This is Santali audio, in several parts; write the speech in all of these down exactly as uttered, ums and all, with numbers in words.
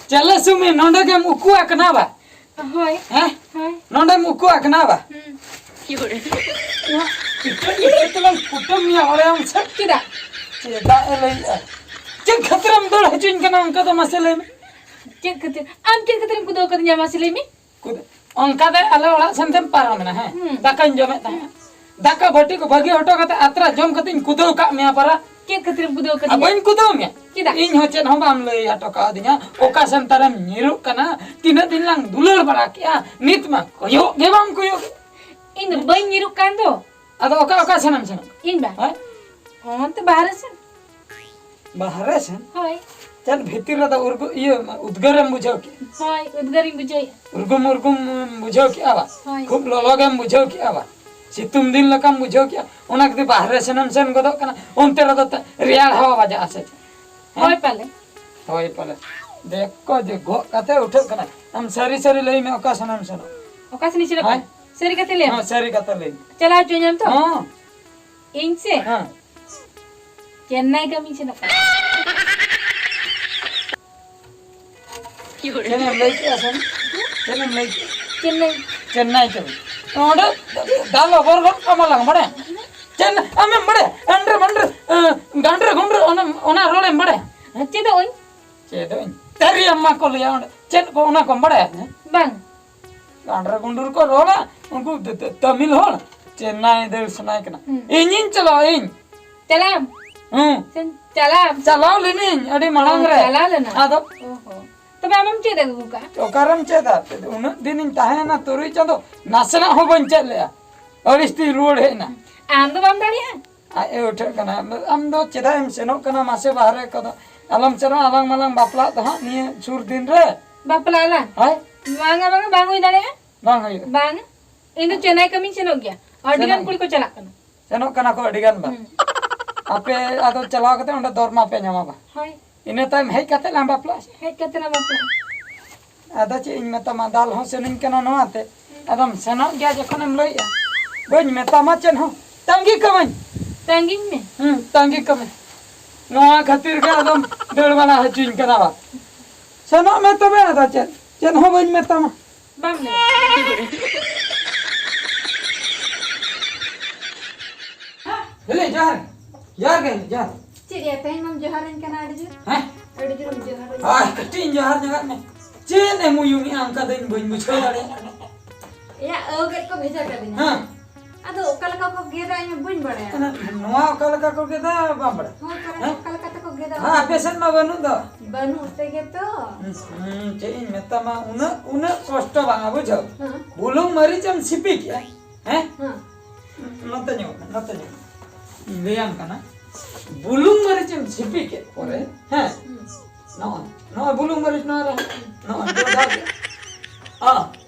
ᱪᱟᱞᱮ ᱥᱩᱢᱤ, ᱱᱚᱰᱮ ᱜᱮᱢ ᱩᱠᱩ ᱟᱠᱟᱱᱟ ᱵᱟ? ᱦᱳᱭ᱾ ᱦᱮᱸ? ᱦᱳᱭ᱾ ᱱᱚᱰᱮᱢ ᱩᱠᱩ ᱟᱠᱟᱱᱟ ᱵᱟ? ᱦᱩᱸ᱾ ᱤᱠᱟᱹ ᱤᱠᱟᱹ ᱛᱮᱞᱟᱝ ᱠᱩᱴᱟᱹᱢ ᱢᱮᱭᱟ, ᱚᱸᱰᱮ ᱟᱢ ᱥᱮᱫ᱾ ᱪᱮᱫᱟᱜ? ᱪᱮᱫᱟᱜ ᱮ ᱞᱟᱹᱭᱮᱜᱼᱟ? ᱪᱮᱫ ᱠᱷᱟᱹᱛᱤᱨᱮᱢ ᱫᱟᱹᱲ ᱦᱚᱪᱚᱧ ᱠᱟᱱᱟ ᱚᱱᱠᱟ ᱫᱚ, ᱢᱟᱥᱮ ᱞᱟᱹᱭ ᱢᱮ? ᱪᱮᱫ ᱠᱷᱟᱹᱛᱤᱨ? ᱟᱢ ᱪᱮᱫ ᱠᱷᱟᱹᱛᱤᱨᱮᱢ ᱠᱩᱫᱟᱹᱣ ᱠᱟᱫᱤᱧᱟ, ᱢᱟᱥᱮ ᱞᱟᱹᱭ ᱢᱮ? ᱠᱩᱫ-, ᱚᱱᱠᱟ ᱛᱮ ᱟᱞᱮ ᱚᱲᱟᱜ ᱥᱮᱱ ᱛᱮᱢ ᱯᱟᱨᱚᱢᱮᱱᱟ, ᱦᱮᱸ? ᱦᱩᱸ᱾ ᱫᱟᱠᱟᱧ ᱡᱚᱢᱮᱫ ᱛᱟᱦᱮᱸᱫ᱾ ᱫᱟᱠᱟ ᱵᱟᱹᱴᱤ ᱠᱚ ᱵᱟᱹᱜᱤ ᱦᱚᱴᱚ ᱠᱟᱛᱮ ᱟᱛᱨᱟ ᱡᱚᱢ ᱠᱟᱛᱮᱧ ᱠᱩᱫᱟᱹᱣ ᱠᱟᱜ ᱢᱮᱭᱟ ᱯᱟᱨᱟ᱾ ᱪᱮᱫ ᱠᱷᱟᱹᱛᱤᱨᱮᱢ ᱠᱩᱫᱟᱹᱣ ᱟᱨ ᱠᱟᱫᱤᱧᱟ? ᱵᱟᱹᱧ ᱠᱩᱫᱟᱹᱣ ᱢᱮᱭᱟ᱾ ᱪᱮᱫᱟᱜ? ᱤᱧ ᱦᱚᱸ ᱪᱮᱫ ᱦᱚᱸ ᱵᱟᱢ ᱞᱟᱹᱭ ᱦᱚᱴᱚ ᱠᱟᱣᱫᱤᱧᱟ᱾ ᱚᱠᱟ ᱥᱮᱱ ᱛᱟᱨᱮᱢ ᱧᱤᱨᱩᱜ ᱠᱟᱱᱟ? ᱛᱤᱱᱟᱹᱜ ᱫᱤᱱ ᱞᱟᱝ ᱫᱩᱞᱟᱹᱲ ᱵᱟᱲᱟ ᱠᱮᱜᱼᱟ, ᱱᱤᱛ ᱢᱟ ᱠᱚᱭᱚᱜ ᱜᱮ ᱵᱟᱢ ᱠᱚᱭᱚᱜ᱾ ᱤᱧ ᱫᱚ ᱵᱟᱹᱧ ᱧᱤᱨᱩᱜ ᱠᱟᱱ ᱫᱚ᱾ ᱟᱫᱚ ᱚᱠᱟ, ᱚᱠᱟ ᱥᱮᱱᱮᱢ ᱥᱮᱱᱚᱜ? ᱤᱧ ᱵᱟ? ᱦᱮᱸ? ᱚᱱᱛᱮ ᱵᱟᱦᱨᱮ ᱥᱮᱱ᱾ ᱵᱟᱦᱨᱮ ᱥᱮᱱ? ᱦᱳᱭ᱾ ᱪᱮᱫ ᱵᱷᱤᱛᱤᱨ ᱨᱮᱫᱚ ᱩᱨᱜᱩ-, ᱤᱭᱟᱹ, ᱩᱫᱽᱜᱟᱹᱨᱮᱢ ᱵᱩᱡᱷᱟᱹᱣ ᱠᱮᱜᱼᱟ? ᱦᱳᱭ, ᱩᱫᱽᱜᱟᱹᱨᱤᱧ ᱵᱩᱡᱷᱟᱹᱣᱮᱫᱼᱟ᱾ ᱩᱨᱜᱩᱢ ᱩᱨᱜᱩᱢ ᱵᱩᱡᱷᱟᱹᱣ ᱠᱮᱜᱼᱟ ᱵᱟ? ᱦᱳᱭ᱾ ᱠᱷᱩᱵ ᱞᱚᱞᱚ ᱜᱮᱢ ᱵᱩᱡᱷᱟᱹᱣ ᱠᱮᱜᱼᱟ ᱵᱟ? ᱥᱤᱛᱩᱝ ᱫᱤᱱ ᱞᱮᱠᱟᱢ ᱵᱩᱡᱷᱟᱹᱣ ᱠᱮᱜᱼᱟ? ᱚᱱᱟ ᱠᱷᱟᱹᱛᱤᱨ ᱵᱟᱦᱨᱮ ᱥᱮᱱᱮᱢ ᱥᱮᱱ ᱜᱚᱫᱚᱜ ᱠᱟᱱᱟ, ᱚᱱᱛᱮ ᱨᱮᱫᱚ ᱛᱮ ᱨᱮᱭᱟᱲ ᱦᱟᱣᱟ ᱵᱟᱡᱟᱜᱼᱟ ᱥᱮ ᱪᱮᱫ? ᱦᱮᱸ? ᱦᱳᱭ ᱯᱟᱞᱮ᱾ ᱦᱳᱭ ᱯᱟᱞᱮ᱾ ᱫᱮᱠᱷ ᱠᱚ ᱡᱮ ᱜᱚᱜ ᱠᱟᱛᱮ ᱩᱴᱷᱟᱹᱜ ᱠᱟᱱᱟ᱾ ᱟᱢ ᱥᱟᱹᱨᱤ ᱥᱟᱹᱨᱤ ᱞᱟᱹᱭ ᱢᱮ, ᱚᱠᱟ ᱥᱮᱱᱮᱢ ᱥᱮᱱᱚᱜ? ᱚᱠᱟ ᱥᱮᱱᱤᱧ ᱥᱮᱱᱚᱜ ᱦᱮᱸ? ᱠᱟᱱᱟ? ᱥᱟᱹᱨᱤ ᱠᱟᱛᱮ ᱞᱟᱹᱭ ᱢᱮ᱾ ᱦᱮᱸ, ᱥᱟᱹᱨᱤ ᱠᱟᱛᱷᱟ ᱞᱟᱹᱭ ᱢᱮ᱾ ᱪᱟᱞᱟᱣ ᱦᱚᱪᱚᱧᱟᱢ ᱛᱚ? ᱦᱮᱸ᱾ ᱤᱧ ᱥᱮ? ᱦᱮᱸ᱾ ᱪᱮᱱᱱᱟᱭ ᱠᱟᱹᱢᱤᱧ ᱥᱮᱱᱚᱜ ᱠᱟᱱᱟ᱾ ᱪᱮᱫ ᱮᱢ ᱞᱟᱹᱭ ᱠᱮᱜᱼᱟ ᱥᱮ? ᱪᱮᱫ ᱮᱢ ᱞᱟᱹᱭ ᱠᱮᱜᱼᱟ? ᱪᱮᱱᱱᱟᱭ᱾ ᱪᱮᱱᱱᱟᱭ ᱠᱟᱹᱢᱤ᱾ ᱚᱸᱰᱮ ᱫᱟᱞ ᱚᱵᱚᱨ ᱜᱚᱫ ᱠᱟᱢᱟ ᱞᱟᱝ, ᱵᱟᱲᱟᱭᱟᱢ? ᱪᱮᱫ ᱟᱢᱮᱢ ᱵᱟᱲᱟᱭᱟ? ᱟᱱᱰᱨᱮ ᱢᱟᱱᱰᱨᱮ, ᱮᱸ, ᱜᱟᱱᱰᱨᱮ ᱜᱩᱱᱰᱨᱮ, ᱚᱱᱟ, ᱚᱱᱟ ᱨᱚᱲᱮᱢ ᱵᱟᱲᱟᱭᱟ? ᱦᱮᱸ, ᱪᱮᱫᱚᱜ ᱟᱹᱧ᱾ ᱪᱮᱫᱚᱜ ᱟᱹᱧ᱾ ᱛᱟᱹᱨᱤᱭᱟᱢ ᱢᱟ ᱠᱚ ᱞᱟᱹᱭᱟ ᱚᱸᱰᱮ᱾ ᱪᱮᱫ ᱠᱚ ᱚᱱᱟ ᱠᱚᱢ ᱵᱟᱲᱟᱭᱟ? ᱦᱮᱸ? ᱵᱟᱝ᱾ ᱜᱟᱱᱰᱨᱮ ᱜᱩᱱᱰᱨᱮ ᱠᱚ ᱨᱚᱲᱟ, ᱩᱱᱠᱩ ᱛᱟᱹ-, ᱛᱟᱹ-, ᱛᱟᱹᱢᱤᱞ ᱦᱚᱲ᱾ ᱪᱮᱱᱱᱟᱭ ᱫᱟᱹᱲ ᱥᱟᱱᱟᱭᱮ ᱠᱟᱱᱟ᱾ ᱦᱩᱸ᱾ ᱤᱧᱤᱧ ᱪᱟᱞᱟᱜᱼᱟ, ᱤᱧ᱾ ᱪᱟᱞᱟᱜ ᱟᱢ? ᱦᱩᱸ᱾ ᱪᱮᱱ-, ᱪᱟᱞᱟᱜ ᱟᱢ? ᱪᱟᱞᱟᱣ ᱞᱤᱱᱟᱹᱧ ᱟᱹᱰᱤ ᱢᱟᱲᱟᱝ ᱚ, ᱨᱮ᱾ ᱪᱟᱞᱟᱣ ᱞᱮᱱᱟ? ᱟᱫᱚ? ᱚ ᱦᱚᱸ᱾ ᱛᱚᱵᱮ ᱟᱢᱮᱢ ᱪᱮᱫ ᱟᱹᱜᱩ ᱠᱟᱜᱼᱟ? ᱚᱠᱟᱨᱮᱢ ᱪᱮᱫᱟ? ᱩᱱᱟᱹᱜ ᱫᱤᱱᱤᱧ ᱛᱟᱦᱮᱸᱭᱮᱱᱟ ᱛᱩᱨᱩᱭ ᱪᱟᱸᱫᱚ, ᱱᱟᱥᱮᱱᱟᱜ ᱦᱚᱸ ᱵᱟᱹᱧ ᱪᱮᱫ ᱞᱮᱜᱼᱟ᱾ ᱟᱹᱲᱤᱥ ᱛᱤᱧ ᱨᱩᱣᱟᱹᱲ ᱦᱮᱡ ᱮᱱᱟ᱾ ᱟᱢ ᱫᱚ ᱵᱟᱢ ᱫᱟᱲᱮᱭᱟᱜᱼᱟ? ᱟᱡ ᱮ ᱩᱴᱷᱟᱹᱜ ᱠᱟᱱᱟ᱾ ᱟᱢ ᱫᱚ ᱪᱮᱫᱟᱜ ᱮᱢ ᱥᱮᱱᱚᱜ ᱠᱟᱱᱟ ᱢᱟᱥᱮ ᱵᱟᱦᱨᱮ ᱠᱚᱫᱚ? ᱟᱞᱚᱢ ᱥᱮᱱᱚᱜᱼᱟ, ᱟᱞᱟᱝ ᱢᱟᱞᱟᱝ ᱵᱟᱯᱞᱟᱜ ᱫᱚ ᱦᱟᱸᱜ ᱱᱤᱭᱟᱹ ᱥᱩᱨ ᱫᱤᱱ ᱨᱮ᱾ ᱵᱟᱯᱞᱟᱜ ᱟᱞᱟᱝ? ᱦᱳᱭ᱾ ᱵᱟᱝᱟ, ᱵᱟᱝᱟ, ᱵᱟᱝ ᱦᱩᱭ ᱫᱟᱲᱮᱭᱟᱜᱼᱟ᱾ ᱵᱟᱝ ᱦᱩᱭᱩᱜᱼᱟ᱾ ᱵᱟᱝ᱾ ᱤᱧ ᱫᱚ ᱪᱮᱱᱱᱟᱭ ᱠᱟᱹᱢᱤᱧ ᱥᱮᱱᱚᱜ ᱜᱮᱭᱟ᱾ ᱟᱹᱰᱤ ᱜᱟᱱ ᱥᱮᱱᱚᱜ ᱠᱩᱲᱤ ᱠᱚ ᱪᱟᱞᱟᱜ ᱠᱟᱱᱟ᱾ ᱥᱮᱱᱚᱜ ᱠᱟᱱᱟ ᱠᱚ ᱟᱹᱰᱤ ᱜᱟᱱ ᱵᱟᱝ? ᱦᱩᱸ᱾ ᱟᱯᱮ ᱟᱫᱚ ᱪᱟᱞᱟᱣ ᱠᱟᱛᱮ ᱚᱸᱰᱮ ᱫᱚᱨ ᱢᱟ ᱯᱮ ᱧᱟᱢᱟ ᱵᱟᱝ? ᱦᱳᱭ᱾ ᱤᱱᱟᱹ ᱛᱟᱭᱚᱢ ᱦᱮᱡ ᱠᱟᱛᱮ ᱞᱟᱝ ᱵᱟᱯᱞᱟᱜᱼᱟ᱾ ᱦᱮᱡ ᱠᱟᱛᱮ ᱞᱟᱝ ᱵᱟᱯᱞᱟᱜᱼᱟ᱾ ᱟᱫᱚ ᱪᱮᱫ ᱤᱧ ᱢᱮᱛᱟᱢᱟ, ᱫᱟᱞ ᱦᱚᱸ ᱥᱟᱱᱟᱧ ᱠᱟᱱᱟ ᱱᱚᱣᱟ ᱛᱮ᱾ ᱟᱫᱚᱢ ᱥᱮᱱᱚᱜ ᱜᱮᱭᱟ ᱡᱚᱠᱷᱚᱱᱮᱢ ᱞᱟᱹᱭᱮᱜᱼᱟ᱾ ᱵᱟᱹᱧ ᱢᱮᱛᱟᱢᱟ ᱪᱮᱫ ᱦᱚᱸ᱾ ᱛᱟᱺᱜᱤ ᱠᱟᱹᱢᱟᱹᱧ᱾ ᱛᱟᱺᱜᱤᱧ ᱢᱮ᱾ ᱦᱩᱸ, ᱛᱟᱺᱜᱤ ᱠᱟᱹᱢᱟᱹᱧ᱾ ᱱᱚᱣᱟ ᱠᱷᱟᱹᱛᱤᱨ ᱜᱮ ᱟᱫᱚᱢ ᱫᱟᱹᱲ ᱵᱟᱲᱟ ᱦᱚᱪᱚᱧ ᱠᱟᱱᱟ ᱵᱟ᱾ ᱥᱮᱱᱚᱜ ᱢᱮ ᱛᱚᱵᱮ, ᱟᱫᱚ ᱪᱮᱫ, ᱪᱮᱫ ᱦᱚᱸ ᱵᱟᱹᱧ ᱢᱮᱛᱟᱢᱟ᱾ ᱵᱟᱝ ᱞᱟᱹᱭ᱾ ᱦᱮᱞᱳ, ᱡᱚᱦᱟᱨ᱾ ᱡᱚᱦᱟᱨ ᱜᱮ, ᱡᱚᱦᱟᱨ᱾ ᱪᱮᱫ ᱭᱟ, ᱛᱮᱦᱮᱧ ᱢᱟᱢ ᱡᱚᱦᱟᱨᱟᱹᱧ ᱠᱟᱱᱟ ᱟᱹᱰᱤ ᱡᱳᱨ᱾ ᱦᱮᱸ? ᱟᱹᱰᱤ ᱡᱳᱨᱮᱢ ᱡᱚᱦᱟᱨᱟᱹᱧ ᱟᱭ, ᱠᱟᱱᱟ᱾ ᱠᱟᱹᱴᱤᱡ ᱤᱧ ᱡᱚᱦᱟᱨ ᱧᱚᱜᱟᱜ ᱢᱮ᱾ ᱪᱮᱫ ᱮᱢ ᱩᱭᱩᱝᱮᱜᱼᱟ ᱚᱱᱠᱟ ᱫᱚ ᱤᱧ ᱵᱟᱹᱧ ᱵᱩᱡᱷᱟᱹᱣ ᱫᱟᱲᱮᱭᱟᱜ ᱠᱟᱱᱟ᱾ ᱮᱭᱟ, ᱟᱹᱣ ᱜᱮᱫ ᱠᱚ ᱵᱷᱮᱡᱟ ᱠᱟᱫᱤᱧᱟ᱾ ᱦᱮᱸ᱾ ᱟᱫᱚ ᱚᱠᱟ ᱞᱮᱠᱟ ᱠᱚ ᱜᱮᱫᱟ ᱤᱧ ᱢᱟ ᱵᱟᱹᱧ ᱵᱟᱲᱟᱭᱟ᱾ ᱱᱚᱣᱟ ᱚᱠᱟ ᱞᱮᱠᱟ ᱠᱚ ᱜᱮᱫᱟ ᱵᱟᱢ ᱵᱟᱲᱟᱭᱟ? ᱦᱳᱭ, ᱠᱟᱨᱚᱱ ᱦᱮᱸ? ᱚᱠᱟ ᱞᱮᱠᱟ ᱛᱮᱠᱚ ᱜᱮᱫᱟ ᱦᱮᱸ, ᱚᱱᱟ ᱟᱯᱮ ᱥᱮᱫ ᱢᱟ ᱵᱟᱹᱱᱩᱜ ᱫᱚ᱾ ᱵᱟᱹᱱᱩᱜ ᱛᱮᱜᱮ ᱛᱚ᱾ ᱦᱩᱸ, ᱪᱮᱫ ᱤᱧ ᱢᱮᱛᱟᱢᱟ, ᱩᱱᱟᱹᱜ, ᱩᱱᱟᱹᱜ ᱠᱚᱥᱴᱚ ᱵᱟᱝᱟ, ᱵᱩᱡᱷᱟᱹᱣ? ᱦᱮᱸ᱾ ᱵᱩᱞᱩᱝ ᱢᱟᱹᱨᱤᱪ ᱮᱢ ᱥᱤᱯᱤ ᱠᱮᱜᱼᱟ, ᱦᱮᱸ? ᱦᱮᱸ᱾ ᱱᱚᱛᱮ ᱧᱚᱜ ᱢᱮ, ᱱᱚᱛᱮ ᱧᱚᱜ ᱢᱮ᱾ ᱤᱧ ᱞᱟᱹᱭᱟᱢ ᱠᱟᱱᱟ, ᱵᱩᱞᱩᱝ ᱢᱟᱹᱨᱤᱪ ᱮᱢ ᱥᱤᱯᱤ ᱠᱮᱫ ᱯᱚᱨᱮ, ᱦᱮᱸ? ᱦᱩᱸ᱾ ᱱᱚᱜᱼᱚᱭ, ᱱᱚᱜᱼᱚᱭ ᱵᱩᱞᱩᱝ ᱢᱟᱹᱨᱤᱪ ᱱᱚᱣᱟ ᱨᱮ, ᱱᱚᱜᱼᱚᱭ ᱡᱚᱡᱟ ᱜᱮ᱾ ᱚ,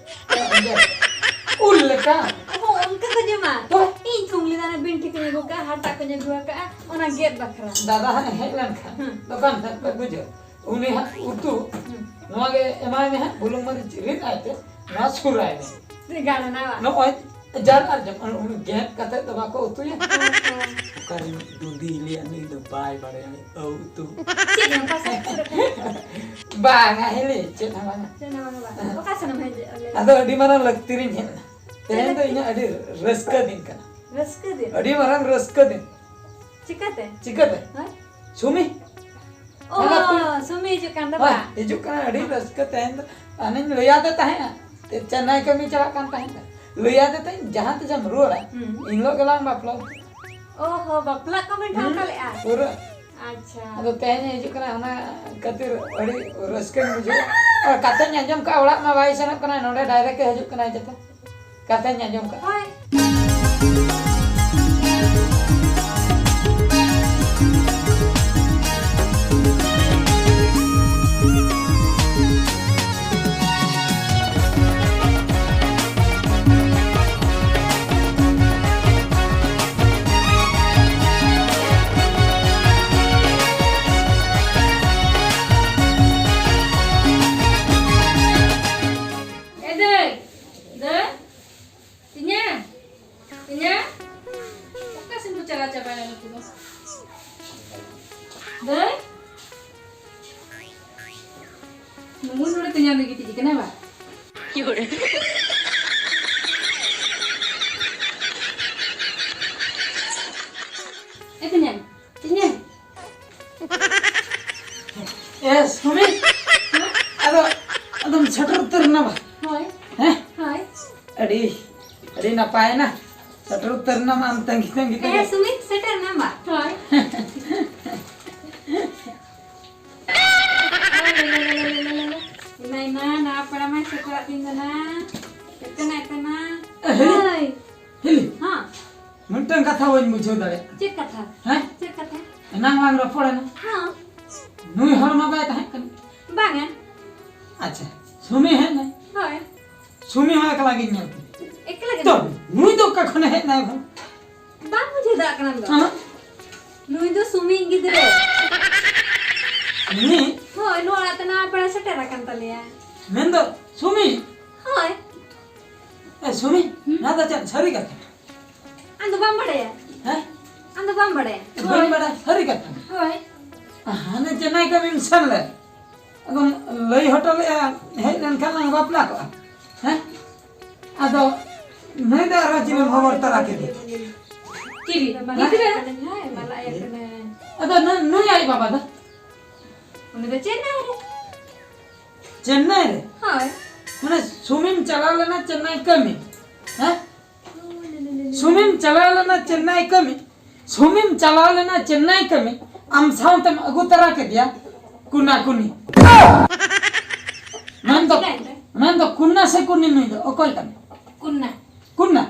ᱚ, ᱩᱞ ᱞᱮᱠᱟ᱾ ᱚ, ᱚᱱᱠᱟ ᱠᱚ ᱡᱚᱢᱟ? ᱦᱳᱭ᱾ ᱤᱧ ᱛᱷᱩᱢ ᱞᱮᱫᱟ, ᱚᱱᱟ ᱵᱤᱱᱴᱷᱤ ᱠᱚᱧ ᱟᱹᱜᱩ ᱠᱟᱜᱼᱟ, ᱦᱟᱴᱟᱜ ᱠᱚᱧ ᱟᱹᱜᱩ ᱟᱠᱟᱜᱼᱟ, ᱚᱱᱟ ᱜᱮᱫ ᱵᱟᱠᱷᱨᱟ᱾ ᱫᱟᱫᱟ ᱦᱟᱸᱜ ᱮ ᱦᱮᱡ ᱞᱮᱱᱠᱷᱟᱱ ᱦᱩᱸ᱾ ᱫᱚᱠᱟᱱ ᱠᱷᱚᱱ ᱯᱮ ᱵᱩᱡᱷᱟᱹᱣ᱾ ᱩᱱᱤ ᱦᱟᱸᱜ ᱩᱛᱩ, ᱦᱩᱸ᱾ ᱱᱚᱣᱟ ᱜᱮ ᱮᱢᱟᱭ ᱢᱮ ᱦᱟᱸᱜ, ᱵᱩᱞᱩᱝ ᱢᱟᱹᱨᱤᱪ ᱨᱤᱫ ᱟᱭ ᱛᱮ, ᱱᱚᱣᱟ ᱥᱩᱨ ᱟᱭ ᱢᱮ᱾ ᱥᱮ ᱜᱟᱱ ᱮᱱᱟ ᱵᱟᱝ? ᱱᱚᱜᱼᱚᱭ ᱡᱟᱱ ᱟᱨ ᱡᱚᱠᱷᱚᱱ ᱩᱱᱤ ᱜᱮᱫ ᱠᱟᱛᱮ ᱫᱚ ᱵᱟᱠᱚ ᱩᱛᱩᱭᱟ? ᱦᱮᱸ, ᱦᱮᱸ᱾ ᱚᱠᱟᱨᱮ ᱢᱤᱫ ᱫᱩᱸᱫᱤ ᱞᱟᱹᱭᱟ, ᱱᱩᱭ ᱫᱚ ᱵᱟᱭ ᱵᱟᱲᱟᱭᱟ, ᱱᱩᱭ ᱟᱹᱣ ᱩᱛᱩ᱾ ᱪᱮᱫ ᱮᱢ ᱯᱟᱥᱮ ᱠᱩᱥᱤ ᱨᱮ? ᱵᱟᱝᱟ ᱦᱤᱞᱤ, ᱪᱮᱫ ᱦᱚᱸ ᱵᱟᱝᱟ᱾ ᱪᱮᱫ ᱦᱚᱸ ᱵᱟᱝᱟ ᱵᱟᱝ᱾ ᱚᱠᱟ ᱥᱮᱱ ᱮᱢ ᱦᱮᱡ ᱞᱮᱱᱟ? ᱟᱫᱚ ᱟᱹᱰᱤ ᱢᱟᱨᱟᱝ ᱞᱟᱹᱠᱛᱤ ᱨᱤᱧ ᱦᱮᱡ ᱮᱱᱟ᱾ ᱛᱮᱦᱮᱧ ᱫᱚ ᱪᱮᱫ ᱞᱟᱹᱠᱛᱤ? ᱤᱧᱟᱹᱜ ᱟᱹᱰᱤ ᱨᱟᱹᱥᱠᱟᱹ ᱫᱤᱱ ᱠᱟᱱᱟ᱾ ᱨᱟᱹᱥᱠᱟᱹ ᱫᱤᱱ? ᱟᱹᱰᱤ ᱢᱟᱨᱟᱝ ᱨᱟᱹᱥᱠᱟᱹ ᱫᱤᱱ᱾ ᱪᱤᱠᱟᱹᱛᱮ? ᱪᱤᱠᱟᱹᱛᱮ? ᱦᱮᱸ? ᱥᱩᱢᱤ᱾ ᱚ, ᱦᱮᱸ, ᱜᱟᱛᱮ᱾ ᱥᱩᱢᱤ ᱦᱤᱡᱩᱜ ᱠᱟᱱ ᱫᱚ ᱦᱳᱭ, ᱵᱟᱝ? ᱦᱤᱡᱩᱜ ᱠᱟᱱᱟ, ᱟᱹᱰᱤ ᱨᱟᱹᱥᱠᱟᱹ ᱛᱮᱦᱮᱧ ᱫᱚ᱾ ᱟᱨ ᱤᱧ ᱞᱟᱹᱭᱟᱫᱮ ᱛᱟᱦᱮᱸᱜᱼᱟ, ᱪᱮᱫ ᱪᱮᱱᱱᱟᱭ ᱠᱟᱹᱢᱤ ᱪᱟᱞᱟᱜ ᱠᱟᱱ ᱛᱟᱦᱮᱸᱫ᱾ ᱞᱟᱹᱭᱟᱫᱮ ᱛᱟᱦᱮᱸᱧ, ᱡᱟᱦᱟᱸ ᱛᱤᱥᱮᱢ ᱨᱩᱣᱟᱹᱲᱟ, ᱦᱩᱸ᱾ ᱤᱱ ᱦᱤᱞᱳᱜ ᱜᱮᱞᱟᱝ ᱵᱟᱯᱞᱟ ᱩᱛᱟᱹᱨᱚᱜᱼᱟ᱾ ᱚ ᱦᱚ, ᱵᱟᱯᱞᱟ ᱠᱚ ᱵᱮᱱ ᱴᱷᱟᱶ ᱦᱩᱸ, ᱠᱟᱜ ᱞᱮᱜᱼᱟ? ᱯᱩᱨᱟᱹ᱾ ᱟᱪᱪᱷᱟ᱾ ᱟᱫᱚ ᱛᱮᱦᱮᱧ ᱮ ᱦᱤᱡᱩᱜ ᱠᱟᱱᱟ, ᱚᱱᱟ ᱠᱷᱟᱹᱛᱤᱨ ᱟᱹᱰᱤ ᱨᱟᱹᱥᱠᱟᱹᱧ ᱵᱩᱡᱷᱟᱹᱣᱟ᱾ ᱟᱨ ᱠᱟᱛᱷᱟᱧ ᱟᱸᱡᱚᱢ ᱠᱟᱜᱼᱟ, ᱚᱲᱟᱜ ᱢᱟ ᱵᱟᱭ ᱥᱮᱱᱚᱜ ᱠᱟᱱᱟ, ᱱᱚᱰᱮ direct ᱮ ᱦᱤᱡᱩᱜ ᱠᱟᱱᱟᱭ ᱡᱚᱛᱚ᱾ ᱠᱟᱛᱷᱟᱧ ᱟᱸᱡᱚᱢ ᱠᱟᱜᱼᱟ᱾ ᱦᱳᱭ᱾ ᱮ ᱫᱟᱹᱭ, ᱫᱟᱹᱭ, ᱛᱤᱧᱟ, ᱛᱤᱧᱟ, ᱚᱠᱟ ᱥᱮᱱ ᱢᱩᱸ ᱱᱚᱰᱮ ᱛᱮᱧᱟᱝ ᱞᱟᱹᱜᱤᱫ ᱛᱮ ᱠᱟᱱᱟ ᱵᱟ? ᱮ ᱛᱮᱧᱟᱝ, ᱛᱮᱧᱟᱝ᱾ ᱮ ᱥᱩᱢᱤ, ᱟᱫᱚ, ᱟᱫᱚᱢ ᱥᱮᱴᱮᱨ ᱩᱛᱟᱹᱨ ᱮᱱᱟ ᱵᱟ? ᱦᱳᱭ᱾ ᱦᱮᱸ? ᱦᱳᱭ᱾ ᱟᱹᱰᱤ, ᱟᱹᱰᱤ ᱱᱟᱯᱟᱭᱮᱱᱟ᱾ ᱥᱮᱴᱮᱨ ᱩᱛᱟᱹᱨ ᱮᱱᱟᱢ ᱟᱢ ᱛᱟᱺᱜᱤ ᱛᱟᱺᱜᱤ ᱛᱮᱜᱮ᱾ ᱦᱮᱸ ᱥᱩᱢᱤ, ᱥᱮᱴᱮᱨ ᱮᱱᱟ ᱵᱟ? ᱦᱳᱭ᱾ ᱮᱢᱟᱭ ᱢᱟ, ᱱᱟᱣᱟ ᱯᱮᱲᱟ ᱢᱟᱭ ᱥᱮᱴᱮᱨᱟᱜ ᱛᱤᱧ ᱫᱚ ᱱᱟ᱾ ᱮᱛᱮᱱᱟ, ᱮᱛᱮᱱᱟ᱾ ᱮ, ᱦᱤᱞᱤ᱾ ᱦᱳᱭ᱾ ᱦᱤᱞᱤ᱾ ᱦᱮᱸ᱾ ᱢᱤᱫᱴᱟᱝ ᱠᱟᱛᱷᱟ ᱵᱟᱹᱧ ᱵᱩᱡᱷᱟᱹᱣ ᱫᱟᱲᱮᱭᱟᱜ᱾ ᱪᱮᱫ ᱠᱟᱛᱷᱟ? ᱦᱮᱸ? ᱪᱮᱫ ᱠᱟᱛᱷᱟ? ᱮᱱᱟᱝ ᱞᱟᱝ ᱨᱚᱯᱚᱲᱮᱱᱟ᱾ ᱦᱮᱸ᱾ ᱱᱩᱭ ᱦᱚᱲ ᱢᱟ ᱵᱟᱭ ᱛᱟᱦᱮᱸ ᱠᱟᱱᱟ᱾ ᱵᱟᱝᱟ᱾ ᱟᱪᱪᱷᱟ, ᱥᱩᱢᱤ ᱦᱮᱡ ᱮᱱᱟᱭ᱾ ᱦᱳᱭ᱾ ᱥᱩᱢᱤ ᱦᱚᱸ ᱮᱠᱞᱟ ᱜᱤᱧ ᱧᱮᱞ ᱠᱮᱫᱮ᱾ ᱮᱠᱞᱟ ᱜᱮ? ᱛᱚ, ᱱᱩᱭ ᱫᱚ ᱚᱠᱟ ᱠᱷᱚᱱᱮ ᱦᱮᱡ ᱮᱱᱟᱭ ᱵᱷᱟᱹᱭ? ᱵᱟᱢ ᱵᱩᱡᱷᱟᱹᱣ ᱫᱟᱲᱮᱭᱟᱜ ᱠᱟᱱᱟ ᱫᱚ? ᱦᱮᱸ? ᱱᱩᱭ ᱫᱚ ᱥᱩᱢᱤ ᱜᱤᱫᱽᱨᱟᱹ᱾ ᱥᱩᱢᱤ? ᱦᱳᱭ, ᱱᱚᱣᱟ ᱚᱲᱟᱜ ᱛᱮ ᱱᱟᱣᱟ ᱯᱮᱲᱟ ᱥᱮᱴᱮᱨ ᱟᱠᱟᱱ ᱛᱟᱞᱮᱭᱟ᱾ ᱢᱮᱱᱫᱚ ᱥᱩᱢᱤ? ᱦᱳᱭ᱾ ᱮ, ᱥᱩᱢᱤ, ᱦᱩᱸ? ᱱᱚᱣᱟ ᱫᱚ ᱪᱮᱫ ᱥᱟᱹᱨᱤ ᱠᱟᱛᱷᱟ? ᱟᱢ ᱫᱚ ᱵᱟᱢ ᱵᱟᱲᱟᱭᱟ? ᱦᱮᱸ? ᱟᱢ ᱫᱚ ᱵᱟᱢ ᱵᱟᱲᱟᱭᱟ? ᱵᱟᱹᱧ ᱦᱳᱭ᱾ ᱵᱟᱲᱟᱭᱟ, ᱥᱟᱹᱨᱤ ᱠᱟᱛᱷᱟ᱾ ᱦᱳᱭ᱾ ᱦᱟᱱᱮ ᱪᱮᱱᱱᱟᱭ ᱠᱟᱹᱢᱤᱢ ᱥᱮᱱ ᱞᱮᱱ, ᱟᱫᱚᱢ ᱞᱟᱹᱭ ᱦᱚᱴᱚ ᱞᱮᱜᱼᱟ, ᱦᱮᱡ ᱞᱮᱱᱠᱷᱟᱱ ᱞᱟᱝ ᱵᱟᱯᱞᱟ ᱠᱚᱜᱼᱟ᱾ ᱦᱮᱸ? ᱟᱫᱚ ᱱᱩᱭ ᱫᱚ ᱟᱨᱦᱚᱸ ᱪᱤᱞᱤᱢ ᱦᱚᱵᱚᱨ ᱛᱟᱨᱟ ᱠᱮᱫᱮ? ᱪᱤᱞᱤ? ᱦᱮᱸ? ᱜᱤᱫᱽᱨᱟᱹ? ᱦᱮᱸ, ᱢᱟᱞᱟ ᱟᱭᱟ ᱠᱟᱱᱟ᱾ ᱟᱫᱚ ᱱᱩ-, ᱱᱩᱭ ᱟᱡ ᱵᱟᱵᱟ ᱫᱚ? ᱩᱱᱤ ᱫᱚ ᱪᱮᱱᱱᱟᱭ ᱨᱮ᱾ ᱪᱮᱱᱱᱟᱭ ᱨᱮ? ᱦᱳᱭ᱾ ᱢᱟᱱᱮ ᱥᱩᱢᱤᱢ ᱪᱟᱞᱟᱣ ᱞᱮᱱᱟ ᱪᱮᱱᱱᱟᱭ ᱠᱟᱹᱢᱤ? ᱦᱮᱸ? ᱥᱩᱢᱤᱢ ᱪᱟᱞᱟᱣ ᱞᱮᱱᱟ ᱪᱮᱱᱱᱟᱭ ᱠᱟᱹᱢᱤ? ᱥᱩᱢᱤᱢ ᱪᱟᱞᱟᱣ ᱞᱮᱱᱟ ᱪᱮᱱᱱᱟᱭ ᱠᱟᱹᱢᱤ, ᱟᱢ ᱥᱟᱶᱛᱮᱢ ᱟᱹᱜᱩ ᱛᱟᱨᱟ ᱠᱮᱫᱮᱭᱟ ᱠᱩᱱᱟ ᱠᱩᱱᱤ᱾ ᱢᱮᱱᱫᱚ, ᱪᱤᱠᱟᱹᱭᱮᱱ ᱛᱮ? ᱢᱮᱱᱫᱚ ᱠᱩᱱᱟ ᱥᱮ ᱠᱩᱱᱤ ᱱᱩᱭ ᱫᱚ? ᱚᱠᱚᱭ ᱠᱟᱱᱟᱭ? ᱠᱩᱱᱟ᱾ ᱠᱩᱱᱟ?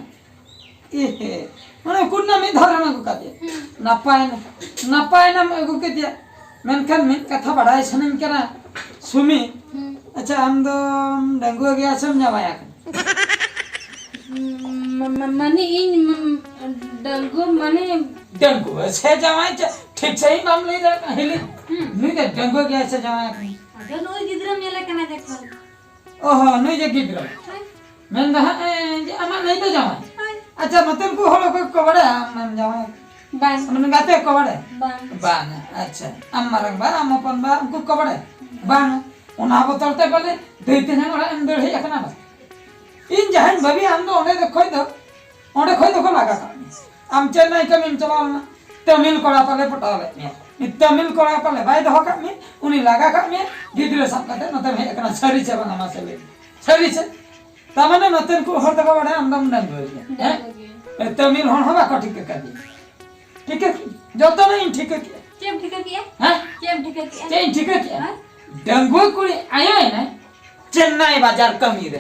ᱮᱦᱮ, ᱢᱟᱱᱮ ᱠᱩᱱᱟ ᱢᱤᱫ ᱫᱷᱟᱣ ᱨᱮᱢ ᱟᱹᱜᱩ ᱠᱟᱫᱮᱭᱟ᱾ ᱦᱩᱸ᱾ ᱱᱟᱯᱟᱭᱮᱱᱟ, ᱱᱟᱯᱟᱭᱮᱱᱟᱢ ᱟᱹᱜᱩ ᱠᱮᱫᱮᱭᱟ᱾ ᱢᱮᱱᱠᱷᱟᱱ ᱢᱤᱫ ᱠᱟᱛᱷᱟ ᱵᱟᱲᱟᱭ ᱥᱟᱱᱟᱧ ᱠᱟᱱᱟ, ᱥᱩᱢᱤ, ᱦᱩᱸ᱾ ᱟᱪᱪᱷᱟ, ᱟᱢ ᱫᱚᱢ ᱰᱟᱺᱜᱩᱣᱟᱹ ᱜᱮᱭᱟ ᱥᱮᱢ ᱡᱟᱶᱟᱭ ᱟᱠᱟᱱᱟ? ᱢᱟ-, ᱢᱟ-, ᱢᱟᱱᱮ ᱤᱧ, ᱢᱟ-, ᱰᱟᱺᱜᱩᱣᱟᱹ ᱢᱟᱱᱮ ᱰᱟᱺᱜᱩᱣᱟᱹ ᱥᱮ ᱡᱟᱶᱟᱭ ᱪᱮ-, ᱴᱷᱤᱠ ᱥᱟᱺᱦᱤᱡ ᱵᱟᱢ ᱞᱟᱹᱭ ᱫᱟᱲᱮᱭᱟᱜ ᱠᱟᱱᱟ, ᱦᱤᱞᱤ᱾ ᱦᱩᱸ᱾ ᱱᱩᱭ ᱫᱚ ᱰᱟᱺᱜᱩᱣᱟᱹ ᱜᱮᱭᱟᱭ ᱥᱮ ᱡᱟᱶᱟᱭ ᱟᱠᱟᱱᱟ? ᱟᱫᱚ ᱱᱩᱭ ᱜᱤᱫᱽᱨᱟᱹᱢ ᱧᱮᱞᱮ ᱠᱟᱱᱟ ᱡᱚᱠᱷᱚᱱ᱾ ᱚ ᱦᱚᱸ, ᱱᱩᱭ ᱡᱮ ᱜᱤᱫᱽᱨᱟᱹ᱾ ᱦᱳᱭ᱾ ᱢᱮᱱ ᱫᱚ ᱦᱟᱸᱜ, ᱮ, ᱡᱮ ᱟᱢᱟᱜ ᱱᱩᱭ ᱫᱚ ᱡᱟᱶᱟᱭ? ᱦᱳᱭ᱾ ᱟᱪᱪᱷᱟ, ᱱᱚᱛᱮᱱ ᱠᱚ ᱦᱚᱲ ᱚᱠᱚᱭ ᱠᱚ ᱵᱟᱲᱟᱭᱟ ᱟᱢ ᱮᱢ ᱡᱟᱶᱟᱭ? ᱵᱟᱝ᱾ ᱢᱟᱱᱮ ᱜᱟᱛᱮ ᱠᱚ ᱵᱟᱲᱟᱭᱟ? ᱵᱟᱝ᱾ ᱵᱟᱝ, ᱟᱪᱪᱷᱟ᱾ ᱟᱢ ᱢᱟᱨᱟᱝ ᱵᱟ, ᱟᱢ ᱦᱚᱯᱚᱱ ᱵᱟ, ᱩᱱᱠᱩ ᱠᱚ ᱵᱟᱲᱟᱭᱟ? ᱵᱟᱝ᱾ ᱚᱱᱟ ᱵᱚᱛᱚᱨ ᱛᱮ ᱯᱟᱞᱮ ᱫᱟᱹᱭ ᱛᱮᱧᱟᱝ ᱚᱲᱟᱜ ᱮᱢ ᱫᱟᱹᱲ ᱦᱮᱡ ᱟᱠᱟᱱᱟ ᱵᱟᱝ? ᱤᱧ ᱡᱟᱦᱟᱸᱧ ᱵᱷᱟᱹᱵᱤᱭᱟ, ᱟᱢ ᱫᱚ ᱚᱸᱰᱮ ᱫᱚ ᱠᱷᱚᱡ ᱫᱚ, ᱚᱸᱰᱮ ᱠᱷᱚᱡ ᱫᱚᱠᱚ ᱞᱟᱜᱟ ᱠᱟᱜ ᱢᱮᱭᱟ᱾ ᱟᱢ ᱪᱮᱱᱱᱟᱭ ᱠᱟᱹᱢᱤᱢ ᱪᱟᱞᱟᱣ ᱞᱮᱱᱟ, ᱛᱟᱹᱢᱤᱞ ᱠᱚᱲᱟ ᱯᱟᱞᱮ ᱯᱚᱴᱟᱣ ᱞᱮᱫ ᱢᱮᱭᱟ᱾ ᱩᱱᱤ ᱛᱟᱹᱢᱤᱞ ᱠᱚᱲᱟ ᱯᱟᱞᱮ ᱵᱟᱭ ᱫᱚᱦᱚ ᱠᱟᱜ ᱢᱮᱭᱟ, ᱩᱱᱤ ᱞᱟᱜᱟ ᱠᱟᱜ ᱢᱮᱭᱟ, ᱜᱤᱫᱽᱨᱟᱹ ᱥᱟᱵ ᱠᱟᱛᱮ ᱱᱚᱛᱮᱢ ᱦᱮᱡ ᱟᱠᱟᱱᱟ᱾ ᱥᱟᱹᱨᱤ ᱪᱮ ᱵᱟᱝᱟ, ᱢᱟᱥᱮ ᱞᱟᱹᱭ ᱢᱮ᱾ ᱥᱟᱹᱨᱤ ᱪᱮ? ᱛᱟᱨ ᱢᱟᱱᱮ ᱱᱚᱛᱮᱱ ᱠᱚ ᱦᱚᱲ ᱫᱚᱠᱚ ᱵᱟᱲᱟᱭᱟ ᱟᱢ ᱫᱚᱢ ᱰᱟᱺᱜᱩᱣᱟᱹ ᱜᱮᱭᱟ, ᱦᱮᱸ? ᱰᱟᱺᱜᱩᱣᱟᱹ ᱜᱮ᱾ ᱛᱟᱹᱢᱤᱞ ᱦᱚᱲ ᱦᱚᱸ ᱵᱟᱠᱚ ᱴᱷᱤᱠᱟᱹ ᱠᱟᱫᱮᱭᱟ᱾ ᱴᱷᱤᱠᱟᱹ ᱠᱮᱫ, ᱡᱚᱛᱚᱱᱟᱜ ᱤᱧ ᱴᱷᱤᱠᱟᱹ ᱠᱮᱫᱼᱟ᱾ ᱪᱮᱫ ᱮᱢ ᱴᱷᱤᱠᱟᱹ ᱠᱮᱫᱼᱟ? ᱦᱮᱸ? ᱪᱮᱫ ᱮᱢ ᱴᱷᱤᱠᱟᱹ ᱠᱮᱫᱼᱟ? ᱪᱮᱫ ᱤᱧ ᱴᱷᱤᱠᱟᱹ ᱠᱮᱫᱼᱟ? ᱦᱮᱸ? ᱰᱟᱺᱜᱩᱣᱟᱹ ᱠᱩᱲᱤ ᱟᱭᱳ ᱮᱱᱟᱭ ᱪᱮᱱᱱᱟᱭ ᱵᱟᱡᱟᱨ ᱠᱟᱹᱢᱤ ᱨᱮ᱾